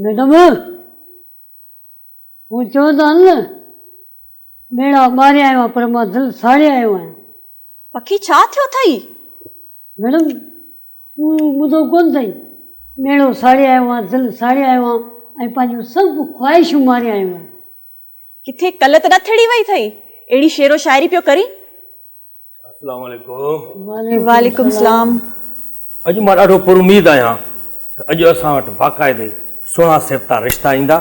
Madam هو چوندا آهن نه ٻيڙا ٻاري آيو آهيان پر مان دل ساڙي آيو آهيان. پکي ڇا ٿيو اٿئي؟ ميڊم تون ٻڌو ڪونه اٿئي ٻيڙو ساڙي آيو آهيان دل ساڙي آيو آهيان ۽ پنهنجون سڀ خواهشون ماري آيو آهيان. ڪٿي ڪل ته نه ٿڙي وئي اٿئي اهڙي شعر و شاعري پيو ڪرين. السلام عليڪم. وعليڪم السلام. اڄ مان ڏاڍو پر اميد آهيان ته اڄ اسان وٽ باقاعدي سهڻا سيبتا رشتا ايندا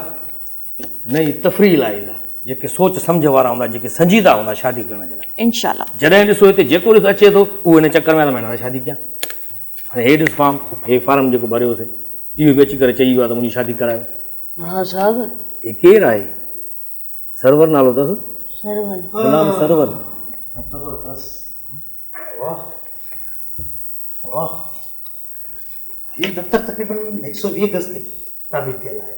نئين تفريح لاء ايندا جيڪي سوچ سمجهه وارا هوندا جيڪي سنجيده هوندا شادي ڪرڻ جي لاء. انشاء الله. جڏهن ڏسو هتي جيڪو ڏس اچي ٿو اهو ان چڪر ۾ آهي ته مان هن سان شادي ڪيان. هاڻي هي ڏس فارم هي فارم جيڪو ڀريوسي اهو به اچي ڪري چئي ويو آهي ته منهنجي شادي ڪرايو. ها صاحب. هي ڪير آهي؟ سرور نالو اٿس. سرور. غلام سرور. زبردست واه واه هي دفتر تقريبا 120 گز تي تعمير ٿيل آهي.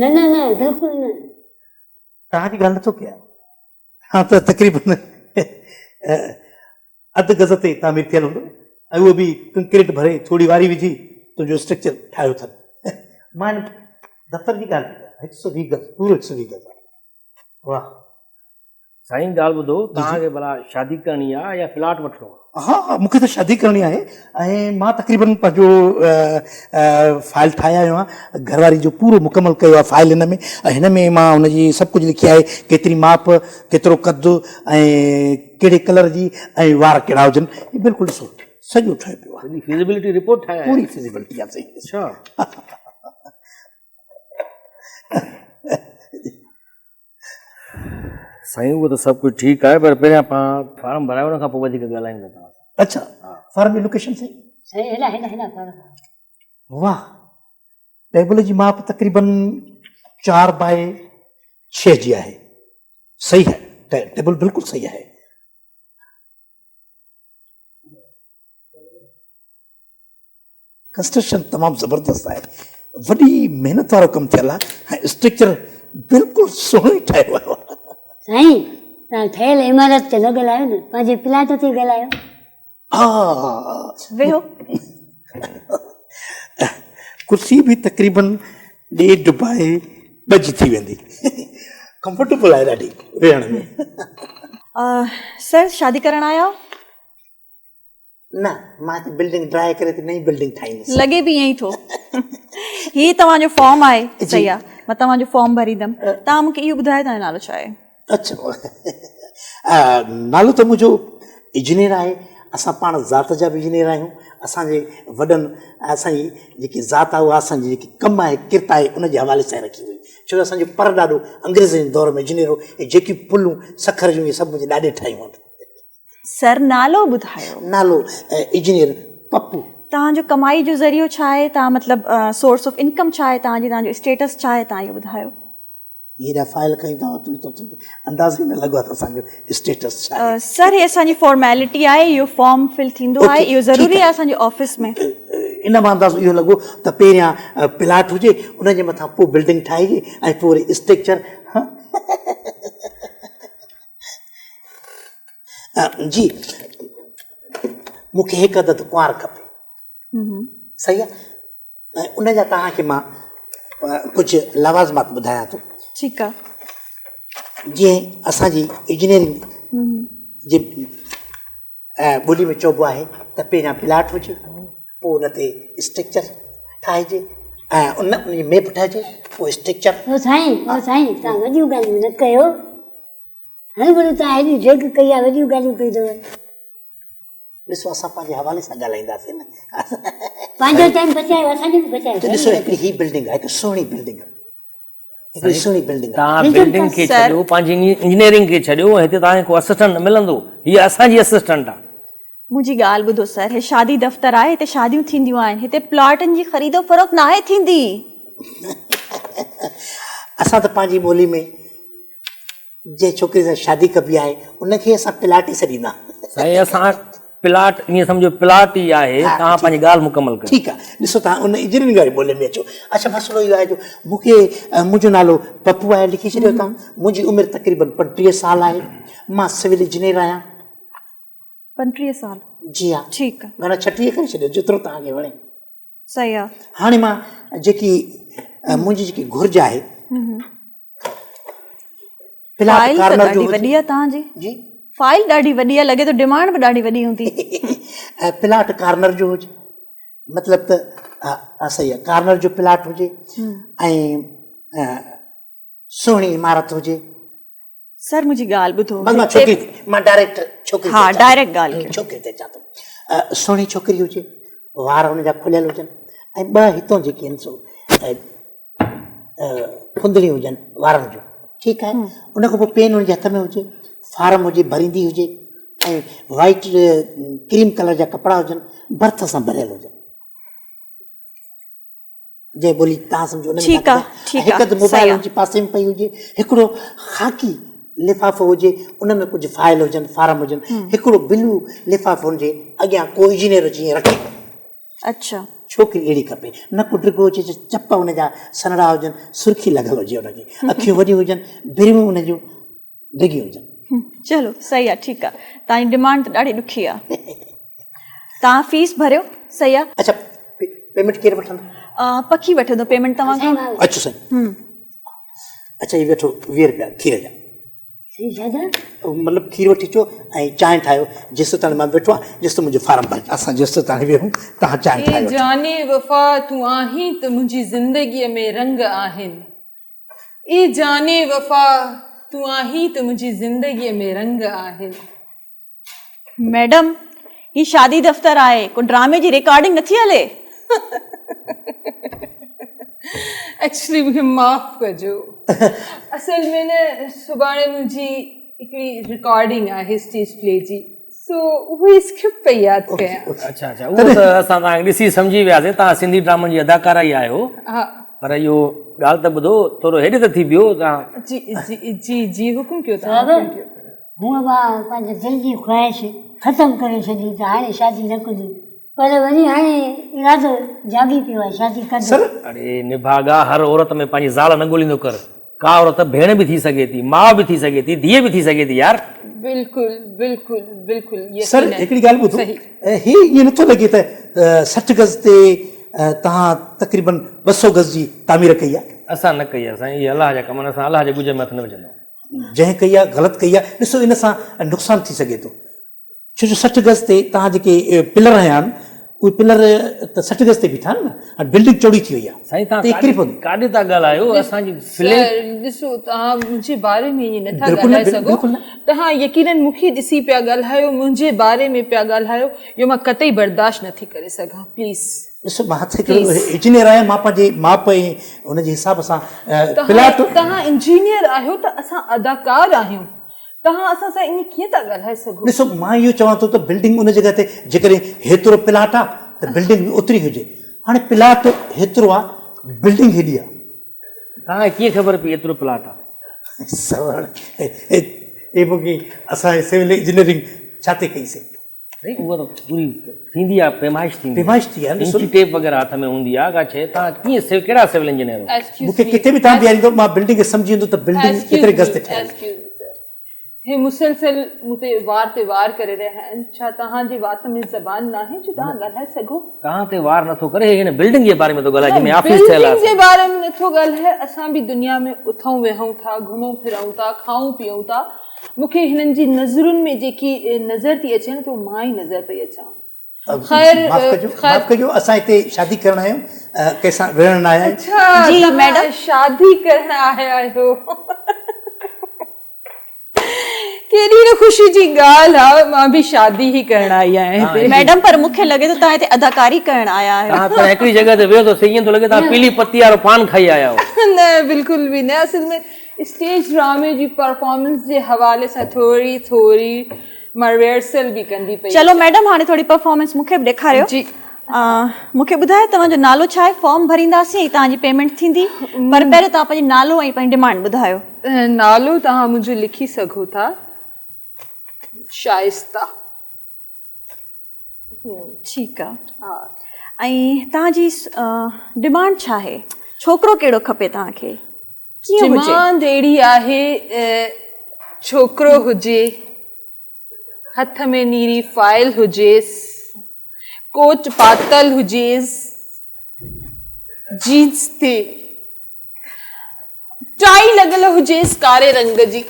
نه نه نه بلڪل نه. توهان جي ڳالهه نٿو ڪيان. ها ته تقريبا اڌ گز تي تعمير ٿيل هوندو ۽ اهو به ڪنڪريٽ ڀري ٿوري واري وجهي تنهنجو اسٽرڪچر ٺاهيو اٿن. مان هن دفتر جي ڳالهه پئي ڪيان هڪ سو ويهه گز پورو هڪ سو ويهه گز آهي. واه. سائين ڳالهه ٻڌو توهان کي ڀلا شادي ڪرڻي آهي يا پلاٽ وٺڻو آهي؟ ها ها مون کي ته شادي ڪرڻي آهي ۽ مان تقريبن پنهنجو فائل ٺاهي آيو آهيان گهر واري جو پورو مڪمل ڪيو آهي فائل هن ۾ ۽ هن ۾ مان هن جي سڀ ڪجهه لکي آهي ڪيتري ماپ ڪيترو قد ۽ ڪهڙي ڪلر جي ۽ وار ڪهڙا هجن هي بلڪل ڏسو سڄو ٺهيو پيو آهي سڄي فيزيبلٽي رپورٽ ٺاهي پوري فيزيبلٽي آهي سائين اڇا سائين اهو ته سڀ ڪجهه ٺيڪ آهي پر پهريان پاڻ فارم ڀرايو ان کان پوء وڌيڪ ڳالهايون ٿا توهان سان. اڇا فارم جي لوڪيشن سائين. سائين هيڏا هيڏا هيڏا فارم. واھ ٽيبل جي ماپ تقريبن 4 بائي 6 جي آهي صحيح آهي ٽيبل بلڪل صحيح آهي. ڪنسٽرڪشن تمام زبردست آهي وڏي محنت وارو ڪم ٿيل آهي ۽ اسٽرڪچر بلڪل سهڻو ئي ٺاهيو ويو آهي. سائين توهان ٺهيل عمارت تي نه ڳالهايو نه پنهنجي پلاٽ تي ڳالهايو. ها ويهو. ڪرسي به تقريبن ڏيڍ بائي ٻه جي ٿي ويندي ڪمفرٽيبل آهي ڏاڍي ويهڻ ۾. سر شادي ڪرڻ آيا آهيو؟ نه مان هتي بلڊنگ ڊرائي ڪري هتي نئين بلڊنگ ٺاهيندس. لڳي به ائين ئي ٿو. هي توهان جو فارم آهي. صحيح آهي مان توهان جو فارم ڀريندم. توهان مون کي اهو ٻڌايو توهان جو نالو ڇا آهي؟ اڇا نالو ته منهنجو انجنيئر آهي. اسان پاڻ ذات جا به انجنيئر آهيون. اسان جي وڏن اسان جي جيڪي ذات آهي اها اسان جي جيڪي ڪم آهي ڪرت آهي ان جي حوالي سان رکي وئي. ڇو جو اسان جو پر ڏاڏو انگريزن جي دور ۾ انجنيئر هو. هي جيڪي پلون سکر جون اهي سڀ منهنجي ڏاڏي ٺاهيون آهن. سر نالو ٻڌايو. نالو انجنيئر پپو. توهان جو ڪمائي جو ذريعو ڇا آهي توهان مطلب سورس آف انڪم ڇا آهي توهان جي توهان جو اسٽيٽس ڇا آهي توهان اهو ٻڌايو. هيڏا فائل کڻي توهان وٽ اچو ته اندازو ئي نه لڳو آهي ته اسان جو اسٽيٽس ڇا آهي. سر هي اسان جي فارميلٽي آهي اهو فارم فل ٿيندو آهي اهو ضروري آهي اسان جي آفيس ۾. ان مان اندازو اهو لڳو ته پهريان پلاٽ هجي ان جي مٿان پوء بلڊنگ ٺاهجي ۽ پوء وري اسٽرڪچر. جي مون کي هڪ عدد ڪنوار کپي صحيح آهي ۽ ان جا توهان کي مان ڪجهه لوازمات ٻڌايان ٿو ٺيڪ آهي جيئن اسان جي انجنيئرنگ جي ٻولي ۾ چئبو آهي ته پهريان پلاٽ هجي پوء ان تي اسٽرڪچر ٺاهجي ۽ ان جي ميپ ٺاهجي پوء اسٽرڪچر او سائين او سائين توهان وڏيون ڳالهيون نه ڪيو هاڻي وري توهان هيڏي ڊيگهه ڪئي آهي وڏيون ڳالهيون ڪيون اٿو. ڏسو اسان پنهنجي حوالي سان ڳالهائينداسين نه. پنهنجو ٽائيم بچايو اسان جو به بچايو. ڏسو هڪڙي هي بلڊنگ آهي هڪ سهڻي بلڊنگ هڪڙي سهڻي بلڊنگ آهي. توهان بلڊنگ کي ڇڏيو پنهنجي انجنيئرنگ کي ڇڏيو هتي توهان کي ڪو اسسٽنٽ نه ملندو هي اسان جي اسسٽنٽ آهي. منهنجي ڳالهه ٻڌو سر هي شادي دفتر آهي هتي شاديون ٿينديون آهن هتي پلاٽن جي خريد و فروخت ناهي ٿيندي. اسان ته پنهنجي ٻولي ۾ جنهن ڇوڪري سان شادي ڪبي آهي ان کي اسان پلاٽ ئي سڏيندا. سائين اسان پلاٽ ائين سمجهو پلاٽ ئي آهي توهان پنهنجي ڳالهه مڪمل ڪيو. ٺيڪ آهي ڏسو توهان ان انجنيئرنگ واري ٻولي ۾ اچو. اڇا مسئلو اهو آهي جو مون کي منهنجو نالو پپو آهي لکي ڇڏيو توهان منهنجي عمر تقريبن 35 سال آهي مان سول انجنيئر آهيان. 35 سال جي ها ٺيڪ آ. گهڻا 36 ڪري ڇڏيو جيترو توهان کي وڻي. صحيح آ. هاڻي مان جيڪي منهنجي جيڪي گهرج آهي پلاٽ فائل ته ڪارنر ڏاڍي جو هجي وڏي آهي توهان جي. جي فائل ڏاڍي وڏي آهي لڳي ٿو ڊيمانڊ به ڏاڍي وڏي هوندي. پلاٽ ڪارنر جو هجي مطلب ته ها صحيح آهي ڪارنر جو پلاٽ هجي ۽ سهڻي عمارت هجي. سر منهنجي ڳالهه ٻڌو. بس مان ڇوڪري مان ڊائريڪٽ ڇوڪري ها ڊائريڪٽ ڳالهه ڪيو. ڇوڪري تي اچان ٿو. سهڻي ڇوڪري هجي وار هن جا کليل هجن ۽ ٻه هتون جيڪي آهن سو ڦندڻيون هجن وارن جون ٺيڪ آهي ان کان پوء پين هن جي هٿ ۾ هجي فارم هجي ڀريندي هجي ۽ وائيٽ ڪريم ڪلر جا ڪپڙا هجن ڀرت سان ڀريل هجن جنهن ٻولي تان سمجهو ان ۾ ٺيڪ آ ٺيڪ آ هڪ ته موبائل هن جي پاسي ۾ پئي هجي هڪڙو خاڪي لفافو هجي ان ۾ ڪجهه فائل هجن فارم هجن هڪڙو بلو لفافو هن جي اڳيان ڪو انجنيئر اچي رکي اڇا. ڇوڪري اهڙي کپي، نه ڪو ڊگهو هجي جو چپ ان جا سنهڙا هجن، سرخي لڳل هجي ان کي، اکيون وڏيون هجن، بريون ان جون ڊگهيون هجن. چلو صحيح آ ٺيڪ آ توهان جي ڊمانڊ ته ڏاڍي ڏکي آ. توهان فيس ڀريو صحيح آ. اڇا پيمينٽ ڪير وٺندو؟ پکي وٺندو پيمينٽ توهان کان. اڇا سائين. اڇا هي وٺو 20 رپيا کير جا. مطلب کير وٺي اچو ۽ چانهه ٺاهيو جيستائين مان ويٺو آهيان جيستائين منهنجو فارم ڀرجي اسان جيستائين ويهون تهان چانهه ٺاهيو اي جاني وفا تون آهين ته منهنجي زندگيء ۾ رنگ آهن اي جاني وفا تون آهين ته منهنجي زندگيء ۾ رنگ آهن. ميڊم هي شادي دفتر آهي ڪو ڊرامي جي ريڪارڊنگ نٿي هلي. ايڪچولي مونکي معاف ڪجو اصل ۾ نه سڀاڻي منهنجي هڪڙي ريڪارڊنگ آهي اسٽيج پلي جي سو اهو ئي اسڪرپٽ پئي ياد ڪيان. اڇا اڇا اهو ته اسان توهان کي ڏسي سمجهي وياسين توهان سنڌي ڊرامن جي اداڪارا ئي آهيو پر اهو ڳالهه ته ٻڌو ٿورو هيڏي ته ٿي بيهو توهان. جي جي جي جي حڪم ڪيو توهان حڪم ڪيو. هونء مان پنهنجي دل جي خواهش ختم ڪري ڇڏي ته هاڻي شادي نه ڪندس پر وري هاڻي ارادو جاڳي پيو آهي شادي ڪندس. اڙي نڀاڳا هر عورت ۾ پنهنجي زال نه ڳوليندو ڪر ڪا عورت ڀيڻ به ٿي سگهي ٿي ماء به ٿي سگهي ٿي ڌيء به ٿي سگهي ٿي يار. بلڪل بلڪل بلڪل سر هڪڙي ڳالهه ٻڌو هي ائين نٿو لڳي ته 60 گز تي توهان تقريبن 200 گز جي تعمير ڪئي آهي. اسان نه ڪئي آهي سائين اهي الله جا ڪم آهن اسان الله جي ڳجهه ۾ هٿ نه وجهندا آهيون. جنهن ڪئي آهي غلط ڪئي آهي ڏسو ان سان نقصان ٿي سگهي ٿو ڇو جو 60 گز تي توهان جيڪي پلر هنيا آهن اهي پلر ته 60 گز تي بيٺا آهن نه هاڻي بلڊنگ چوڙي ٿي وئي آهي سائين توهان ڪاڏي ٿا ڳالهايو اسان جي فليٽ ڏسو توهان منهنجي باري ۾ ائين نٿا ڳالهائي سگهو توهان يقينن مون کي ڏسي پيا ڳالهايو منهنجي باري ۾ پيا ڳالهايو اهو مان قطعي برداشت نٿي ڪري سگهان پليز. ڏسو مان ته هڪڙو انجنيئر آهيان مان پنهنجي ماپ ۽ ان جي حساب سان پلاٽ. توهان انجنيئر آهيو ته اسان اداڪار آهيون توهان اسان سان ائين ڪيئن ٿا ڳالهائي سگهو. ڏسو مان اهو چوان ٿو ته بلڊنگ ان جڳهه تي جيڪڏهن هيترو پلاٽ آ ته بلڊنگ به اوتري هجي هاڻي پلاٽ هيترو آ بلڊنگ هيڏي آ. توهان کي ڪيئن خبر پئي ايترو پلاٽ آ. سوال هي مونکي اسان سول انجنيئرنگ ڇا تي ڪئي سي. سائين اها ته پوري ٿيندي آهي پيمائش ٿيندي پيمائش ٿي آهي انچي ٽيپ وغيره هٿ ۾ هوندي آهي ڪا شيء توهان ڪيئن سول ڪهڙا سول انجنيئر آهيو مون کي ڪٿي به توهان بيهاريندو مان بلڊنگ کي سمجهي ويندو ته بلڊنگ ڪيتري گز تي ٺهيل آهي. هي مسلسل مون تي وار تي وار ڪري رهيا آهن ڇا توهان جي وات ۾ زبان ناهي جو توهان ڳالهائي سگهو؟ توهان تي وار نٿو ڪري هي هن بلڊنگ جي باري ۾ ٿو ڳالهائي جنهن ۾ آفيس ٺهيل آهي بلڊنگ جي باري ۾ نٿو ڳالهائي اسان به دنيا ۾ اٿون ويهون ٿا گهمون ڦرون ٿا کائون پيئون ٿا مون کي هنن جي نظرن ۾ جيڪي نظر ٿي اچي نه ته مان ئي نظر پئي اچان. خير معاف ڪجو معاف ڪجو اسان هتي شادي ڪرڻ آيا آهيون ڪنهن سان وڙهڻ نه آيا آهيون. اڇا جي ميڊم شادي ڪرڻ آيا آهيو ڪيڏي نه خوشي جي ڳالهه آ مان به شادي ئي ڪرڻ آئي آهيان هتي. ميڊم پر مون کي لڳي ٿو توهان هتي اداڪاري ڪرڻ آيا آهيو. توهان پهريان هڪڙي جڳهه تي ويهو ته سهي ائين ٿو لڳي توهان پيلي پتي وارو پان کائي آيا آهيو. نه بلڪل به نه اصل ۾ اسٽيج ڊرامي جي پرفارمنس جي حوالي سان ٿوري ٿوري مان ريهرسل به ڪندي پئي چلو ميڊم هاڻي ٿوري پرفارمنس مون کي به ڏيکاريو. جي. مون کي ٻڌايو توهان جو نالو ڇا آهي فارم ڀرينداسين ۽ توهان جي پيمينٽ ٿيندي پر پهريون توهان پنهنجو نالو ۽ پنهنجي ڊيمانڊ ٻڌايو. نالو توهان منهنجو لکي سگهو ٿا شائسته. ٺيڪ آ ۽ توهان جي ڊمانڊ ڇا آهي ڇوڪرو ڪهڙو کپي توهان کي ڪيئن هجي؟ ڊمانڊ اهڙي آهي ڇوڪرو هجي هٿ ۾ نيري فائل هجيس ڪوٽ پاتل هجيس جينز تي. ٽائي لڳل هجيس ڪاري رنگ جي.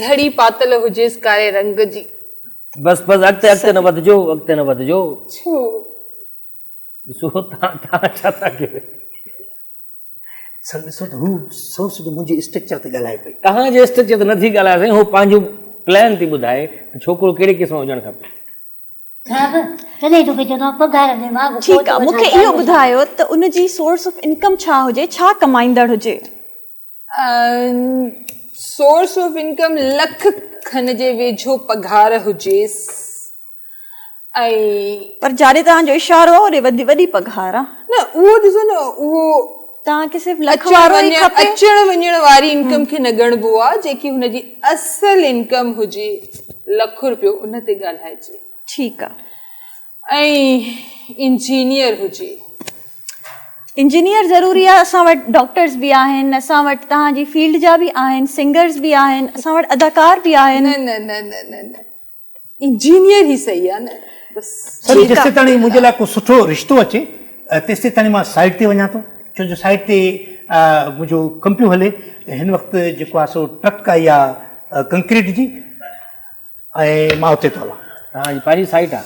گهڙي پاتل هجيس ڪاري رنگ جي. بس بس اڳتي اڳتي نه وڌجو اڳتي نه وڌجو. ڇو؟ ڏسو تان تان ڇا ٿا ڪيو. سر ڏسو ته هو سو سڌو منهنجي اسٽرڪچر تي ڳالهائي پئي. توهان جي اسٽرڪچر تي نٿي ڳالهائي سائين هو پنهنجو پلان ٿي ٻڌائي ته ڇوڪرو ڪهڙي قسم جو هجڻ کپي. صاحب تڏهن توکي چوندو آهيان پگهار ۾ مان به ٺيڪ آ مون کي اهو ٻڌايو ته ان جي سورس آف انڪم ڇا هجي ڇا ڪمائيندڙ هجي. سورس آف انڪم لک کن جي ويجهو پگهار هجيس ۽. پر جاڏي توهان جو اشارو آ اوڏي وڏي وڏي پگهار آ. نه اهو ڏسو نه اهو. توهان کي صرف لک وارو ئي کپي. اچڻ وڃڻ واري انڪم کي نه ڳڻبو آ جيڪي هن جي اصل انڪم هجي لک روپيو ان تي ڳالهائجي. ٺيڪ آ. ۽ انجنيئر هجي. انجنيئر ضروري آ اسان وٽ ڊاڪٽرز به آهن اسان وٽ توهان جي فيلڊ جا به آهن سنگرز به آهن اسان وٽ اداڪار به آهن. نه نه نه نه نه نه انجنيئر ئي صحيح آ نه بس. سر جيسيتاڻي منهنجي لاء ڪو سٺو رشتو اچي تيسيتاڻي مان سائيٽ تي وڃان ٿو ڇو جو سائيٽ تي منهنجو ڪم پيو هلي هن وقت جيڪو آ سو ٽرڪ آئي آ ڪنڪريٽ جي ۽ مان اتي ٿو هلان. توهان جي پنهنجي سائيٽ آ؟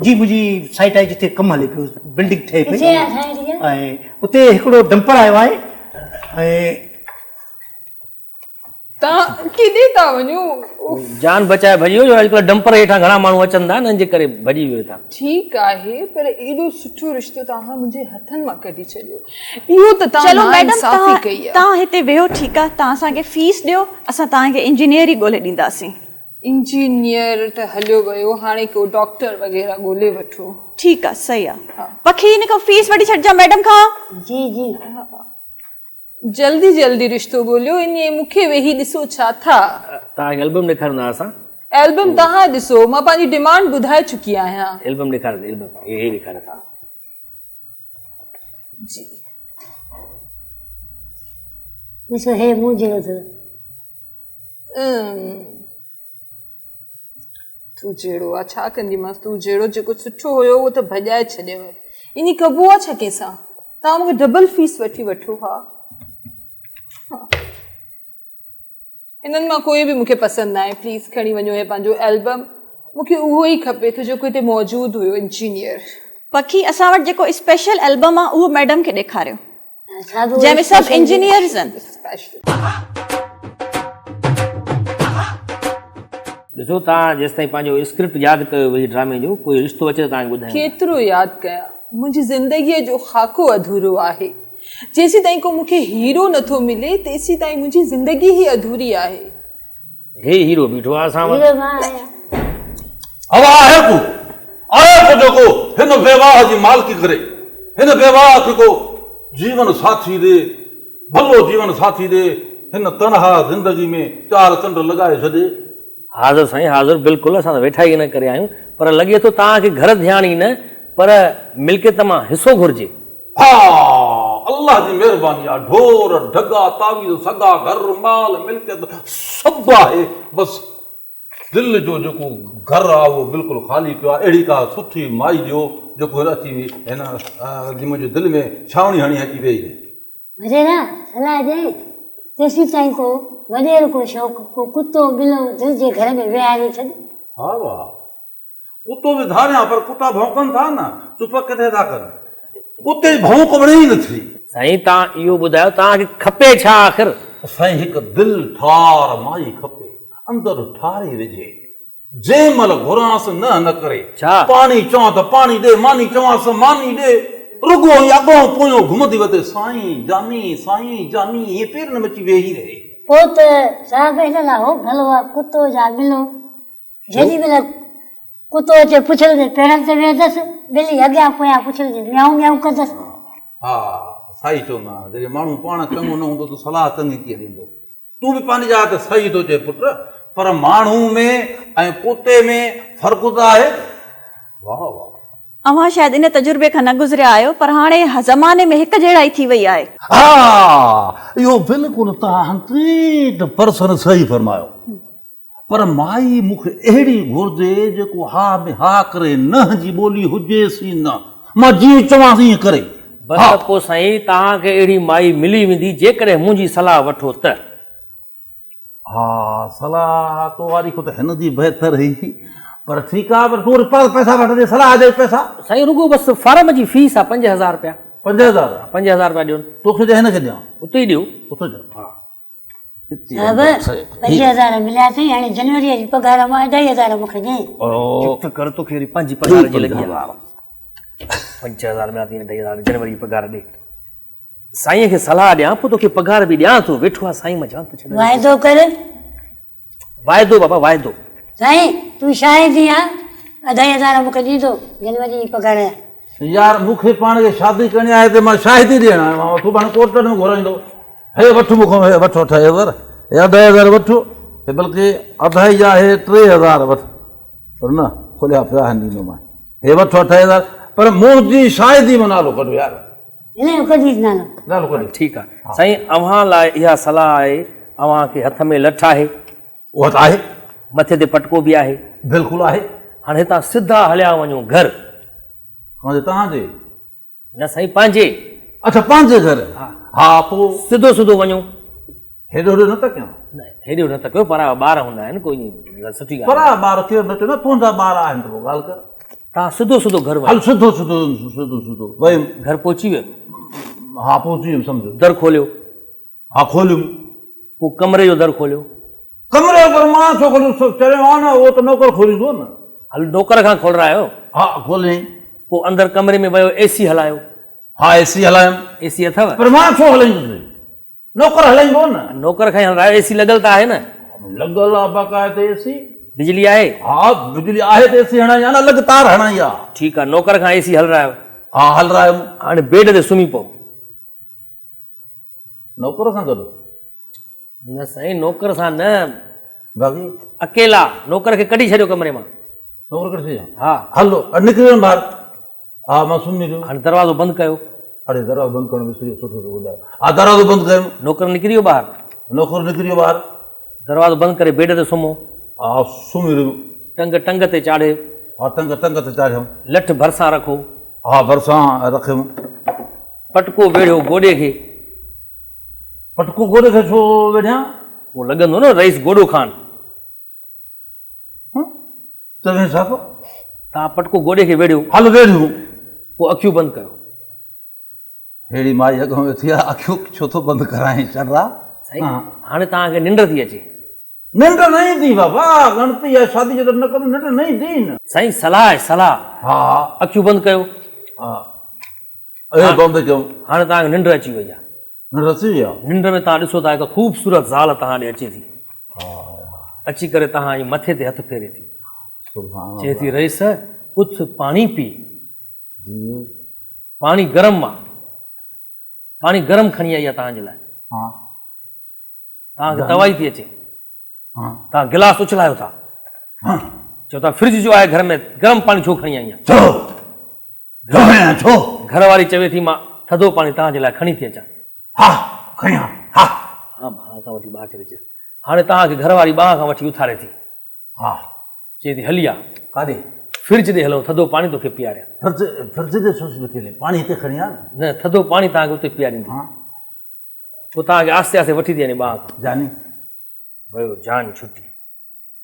جي منهنجي سائيٽ آهي جتي ڪم هلي پيو بلڊنگ ٺهي پئي ۽ اتي هڪڙو ڊمپر آيو آهي ۽ توهان ڪيڏي ٿا وڃو؟ جان بچائي ڀڄي ويو جو اڄڪلهه ڊمپر هيٺان گهڻا ماڻهو اچن ٿا انهن جي ڪري ڀڄي ويو هتان. ٺيڪ آهي پر ايڏو سٺو رشتو توهان منهنجي هٿن مان ڪڍي ڇڏيو اهو ته توهان ناانصافي ڪئي آهي. توهان هتي ويهو ٺيڪ آهي توهان اسان کي فيس ڏيو اسان توهان کي انجنيئر ئي ڳولي ڏينداسين. انجنيئر ته هليو ويو هاڻي ڪو ڊاڪٽر وغيره ڳولي وٺو. ٺيڪ آ صحيح آ پکي هن کان فيس وٺي ڇڏجان ميڊم کان. جي جي. جلدي جلدي رشتو ڳوليو انهي مون کي ويهي ڏسو ڇا ٿا. توهان کي البم ڏيکاريندا اسان. البم توهان ڏسو مان پنهنجي ڊيمانڊ ٻڌائي چڪي آهيان. البم ڏيکاريو البم هي هي ڏيکاريو. جي. ڏسو هي مون جهڙو اٿو. تون جهڙو آ ڇا ڪنديمانس تون جهڙو جيڪو سٺو هيو اهو ته ڀڄائي ڇڏيو ائين ڪبو آ ڇا ڪنهن سان توهان مونکي ڊبل فيس وٺي وٺو ها انهن مان ڪوئي به مونکي پسند ناهي پليز کڻي وڃو هي پنهنجو البم مونکي اهو ئي کپي ٿو جيڪو هتي موجود هيو انجنيئر. پکي اسان وٽ جيڪو اسپيشل البم آ اهو ميڊم کي ڏيکاريو. جنهن ۾ سڀ انجنيئرز آهن. ڏسو توهان جيستائين پنهنجو اسڪرپٽ ياد ڪيو ويهي ڊرامي جو ڪوئي رشتو اچي ته توهان کي ٻڌايون. ڪيترو ياد ڪيان منهنجي زندگيء جو خاڪو اڌورو آهي جيسيتائين ڪو مون کي هيرو نٿو ملي تيسيتائين منهنجي زندگي ئي اڌوري آهي. هي هيرو بيٺو آ اسان وٽ. هوا آهي ڪو، آهي ڪو جيڪو هن بيواهه جي مالڪي ڪري، هن بيواهه کي ڪو جيون ساٿي ڏي، ڀلو جيون ساٿي ڏي، هن تنها زندگي ۾ چار چنڊ لڳائي ڇڏي. حاضر سائين حاضر، بلڪل اسان ته ويٺا ئي ان ڪري آهيون، پر لڳي ٿو توهان کي گهر ڌيان ئي نه پر ملڪيت مان حصو گهرجي. ها الله جي مهرباني آ ڍور ڍڳا تعويذ سڳا گهر مال ملڪيت سڀ آهي بس دل جو جيڪو گهر آ اهو بلڪل خالي پيو آ اهڙي ڪا سٺي مائي ڏيو جيڪو هن اچي هن جي منهنجي دل ۾ ڇانوڻي هڻي اچي ويهي رهي. وڏيرا صلاح ڏئي تيسين تائين ڪو وڏيرو ڪو شوق ڪو ڪتو ٻلو دل جي گهر ۾ ويهاري ڇڏ. ها واهه ڪتو به ڌاريان پر ڪتا ڀونڪن ٿا نه چپ ڪٿي ٿا ڪن. ڪتي جي ڀونڪ وڻي ئي نٿي. سائين توهان اهو ٻڌايو توهان کي کپي ڇا آخر؟ سائين هڪ دل ٺار مائي کپي اندر ٺاري وجهي جنهن مهل گهرانس نه نه ڪري ڇا؟ پاڻي چوان ته پاڻي ڏي ماني چوانس ته ماني ڏي رڳو ائين اڳئون پويون گهمندي وتي سائين جاني سائين جاني ائين پيرن ۾ اچي ويهي رهي. پوء ته صاحب هن لاء هو ڀلو آ ڪتو يا ٻلو. جيڏي مهل ڪتو اچي پڇڙ جي پيرن تي ويهندس، ٻلي اڳيان پويان پڇڙ جي ميائون ميائون ڪندس. ها صحيح چوندا آهن، جڏهن ماڻهو پاڻ چڱو نه هوندو ته صلاح چڱي ڪيئن ڏيندو. تون به پنهنجي جاء تي صحيح ٿو چئين پٽ، پر ماڻهو ۾ ۽ ڪتي ۾ فرق ته آهي. واهه واهه. اوهان شايد ان تجربي کان نه گذريا آهيو، پر هاڻي زماني ۾ هڪ جهڙائي ٿي وئي آهي. ها اهو بلڪل توهان هنڊريڊ پرسنٽ صحيح فرمايو. پر مائي مون کي اهڙي گهرجي جيڪو ها ۾ ها ڪري، نه جي ٻولي هجيس ئي نه. مان جيئن چوانس ائين ڪري. بس ته پوء سائين توهان کي اهڙي مائي ملي ويندي جيڪڏهن منهنجي صلاح وٺو ته. ها صلاح تو واري کان ته هن جي بهتر هئي پر ٺيڪ آ پر تون وري پئسا وٺندين صلاح جا پئسا. سائين رڳو بس فارم جي فيس آ 5000 رپيا. 5000؟ 5000 رپيا ڏيو. توکي ڏيان هن کي ڏيان؟ اتي ئي ڏيو. اتي ڏيان. ها. بابا 5000 مليا اٿئي هاڻي جنوريء جي پگهار مان 2500 مون کي ڏي. چپ ته ڪر توکي وري پنهنجي پگهار جي لڳي آ. 5000 مليا اٿئي 2500 جنوري جي پگهار ڏي. سائينء کي صلاح ڏيان پوء توکي پگهار به ڏيان ٿو ويٺو آ سائين مجان ته ڇڏ. واعدو ڪر. واعدو بابا واعدو. سائين تون شاهد آ 2500 مون کي ڏيندو جنوري جي پگهار جا. يار مون کي پاڻ کي شادي ڪرڻي آهي ته مان شاهدي ڏيڻ آيو آهيان تون پاڻ ڪورٽ ۾ گهرائيندو هي وٺ مون کان هي وٺ 8000 هي 2500 وٺ هي بلڪه اڍائي جا هي 3000 وٺ پر نه کليا پيا آهن ڏيندومانء هي وٺ 8000 پر منهنجي شاهدي ۾ نالو ڪڍ يار هن جو ڪڍي نالو نالو ڪڍ ٺيڪ آهي سائين اوهان لاء اها صلاح آهي اوهان کي هٿ ۾ لٺ آهي اها ته آهي. مٿي تي پٽڪو به آهي. بلڪل آهي. هاڻي هتان سڌا هليا وڃو گهر. ڪنهن جي توهان جي؟ نه سائين پنهنجي. اڇا پنهنجي گهر. ها. ها پوء. سڌو سڌو وڃو. هيڏو هوڏو نه تڪيان. نه هيڏو نه تڪيو پرايا ٻار هوندا آهن ڪوئي سٺي ڳالهه. پرايا ٻار ڪير نه چيو نه تنهنجا ٻار آهن ته پوء ڳالهه ڪر. توهان سڌو سڌو گهر وڃو. هل سڌو سڌو سڌو سڌو ويم. گهر پهچي ويو. ها پهچي ويم سمجهو. در کوليو. ها کوليم. پوء ڪمري جو در کوليو. ڪمري جو در مان ڇو کوليم؟ چريو آهيان نه، اهو ته نوڪر کوليندو نه. هل نوڪر کان کولرايو. ها کوليائين. پوء اندر ڪمري ۾ ويو اي سي هلايو. ها اي سي هلايم. اي سي اٿو؟ پر مان ڇو هلائيندس؟ نوڪر هلائيندو نه. نوڪر کان ئي هلرايو، اي سي لڳل ته آهي نه. لڳل آ باقاعده اي سي. بجلي آهي؟ ها بجلي آهي ته اي سي هڻائي آ نه، الڳ تار هڻائي آ. ٺيڪ آ، نوڪر کان اي سي هلرايو. ها هلرايم. هاڻي بيڊ تي سمهي پئو. نوڪر سان گڏ؟ نه سائين نوڪر سان نه. باقي؟ اڪيلا، نوڪر کي ڪڍي ڇڏيو ڪمري مان. نوڪر ڪڍي ڇڏيان؟ ها. هلو نڪري وڃ ٻاهر. ها مان سمهي رهيم. هاڻي دروازو بند ڪيو. اڙي دروازو بند ڪرڻ وسري ويو، سٺو ٿيو ٻڌايو. ها دروازو بند ڪيم. نوڪر نڪري ويو ٻاهر. نوڪر نڪري ويو ٻاهر. دروازو بند ڪري بيڊ تي سمهو. ها سمهي رهيم. ٽنگ ٽنگ تي چاڙهي. ها ٽنگ ٽنگ تي چاڙهيم. لٺ ڀرسان رکو. ها ڀرسان رکيم. پٽڪو ويڙهيو گوڏي کي. پٽڪو گوڏي کي ڇو ويڙهيان؟ پوء لڳندو نه رئيس گوڏو خان. چوين ڇا ٿو؟ توهان پٽڪو گوڏي کي ويڙهيو. هل ويڙهيون. پوء اکيون بند ڪيو. ههڙي مائي اڳ ۾ ويٺي آ، اکيون ڇو ٿو بند ڪرائين شرا؟ سائين هاڻي توهان کي ننڊ ٿي اچي. ننڊ نه ايندي بابا، ڳڻتي آهي شادي جو ته نه ڪندو ننڊ نه ايندي نه. سائين صلاح آهي صلاح. ها. اکيون بند ڪيو. ها. اهي بند ڪيون. هاڻي توهان کي ننڊ اچي وئي آهي. ننڊ اچي وئي آهي. ننڊ ۾ توهان ڏسو ٿا هڪ خوبصورت زال توهان ڏي اچي ٿي. اچي ڪري توهان جي مٿي تي هٿ ڦيري ٿي. چئي ٿي رئيس اٿ پاڻي پي. پاڻي گرم آ. پاڻي گرم کڻي آئي آ توهان جي لاء. توهان کي توائي ٿي اچي. توهان گلاس اڇلايو ٿا. چئو ٿا فرج جو آهي گهر ۾ گرم پاڻي ڇو کڻي آئي آهين؟ ڇو؟ کڻي آئين ڇو؟ گهر واري چوي ٿي مان ٿڌو پاڻي توهان جي لاء کڻي ٿي اچان. ها کڻي آ ها. ها ٻانهن کان وٺي ٻاهر ڇڏي اچيس. هاڻي توهان کي گهر واري ٻانهن کان وٺي اٿاري ٿي. ها. چئي ٿي هلي آ. ڪاڏي؟ فرج ڏي هلون ٿڌو پاڻي توکي پياريان. فرج فرج ڏي ڇو وٺي هلين پاڻي هتي کڻي آ نه. نه ٿڌو پاڻي توهان کي اتي پياريندي. ها. پوء توهان کي آهستي آهستي وٺي ٿي وڃي ٻانهن کان. جاني. ويو جان ڇٽي.